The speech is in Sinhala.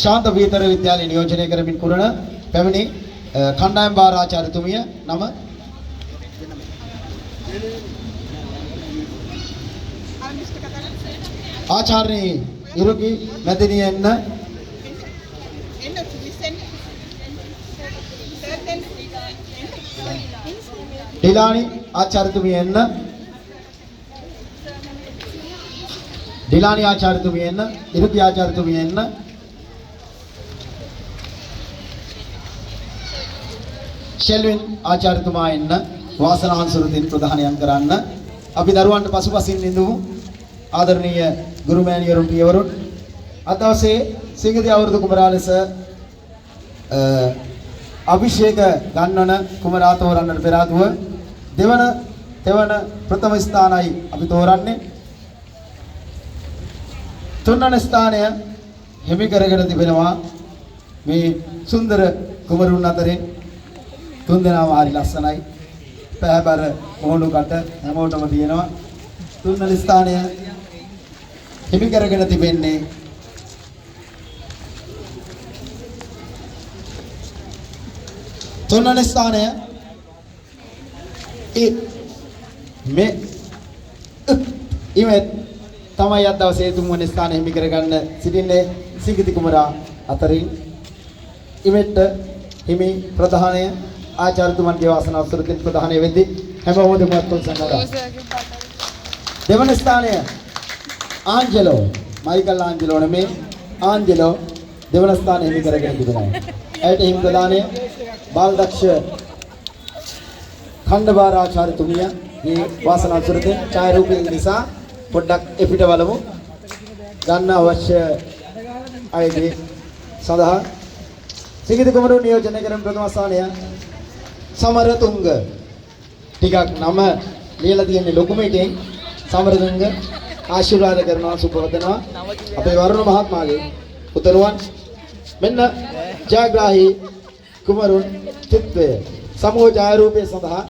ශාන්ත විතර විද්‍යාලය නියෝජනය කරමින් කුරණ පැමිණි කණ්ඩායම් භාර ආචාර්යතුමිය නම ආචාර්ය ඉරුකි මැදිනිය එන්න. ඩිලානි ආචාර්යතුමිය එන්න. ඩිලානි ආචාර්යතුමිය එන්න. ඉරුකි ආචාර්යතුමිය එන්න. ෂෙල්වින් ආචාර්යතුමා එන්න. වාසනාවන්ත ප්‍රධානයන් කරන්න. අපි දරුවන්ට පසුපසින් ඉඳමු. ආදරණීය ගුරු මෑණිවරුන් පියවරුන්, අද දවසේ සිංහදී අවුරුදු කුමරා ලෙස අභිෂේක ගන්වන කුමරා තෝරන්නට පෙර ආතුව දෙවන තෙවන ප්‍රථම ස්ථානයි අපි තෝරන්නේ. තුන්වන ස්ථානය හිමි කරගෙන තිබෙනවා මේ සුන්දර කුමරුන් අතරින්. තුන් දෙනාම හරි ලස්සනයි. පෑබර මොහොණු කට හැමෝටම තියෙනවා. තුන්වන ස්ථානය හිමි කරගෙන තිබෙන්නේ තුන්වන ස්ථානය ඒ මේ ඉමෙත් තමයි අද දවසේ තුන්වන ස්ථානය හිමි කරගන්න සිටින්නේ සිංගිති කුමරා අතරින්. ඉමෙට්ට හිමි ප්‍රධානය ආචාර්යතුමන්ගේ වාසනාව සුරතින් ප්‍රධානය වෙද්දී හැමෝම දෙමුවත් සංගදා. දෙවන ස්ථානය ආන්ජලෝ, මයිකල් ආන්ජලෝ නෙමේ, ආන්ජලෝ දෙවන ස්ථානය හිමි කරගෙන තිබෙනවා. ඇයට හිමි ප්‍රධානය බාලදක්ෂ ඛණ්ඩබාර ආචාර්යතුමිය මේ වාසනාව සුරතින් ඡායාරූපය නිසා පොඩ්ඩක් එපිට බලමු. ගන්න අවශ්‍ය අයගේ සඳහා සිංගිති කුමරු නියෝජනය කරන ප්‍රථම ස්ථානය සමරතුංග. ටිකක් නම ලියලා තියෙන්නේ ලොකුම එකෙන්. සමරතුංග ආශිර්වාද කරනවා, සුබ පතනවා අපේ වරුණ මහත්මයාගේ පුතණුවන්. මෙන්න ජයග්‍රාහී කුමරුන් චිත්‍රය සමූහ ඡායාරූපය සඳහා.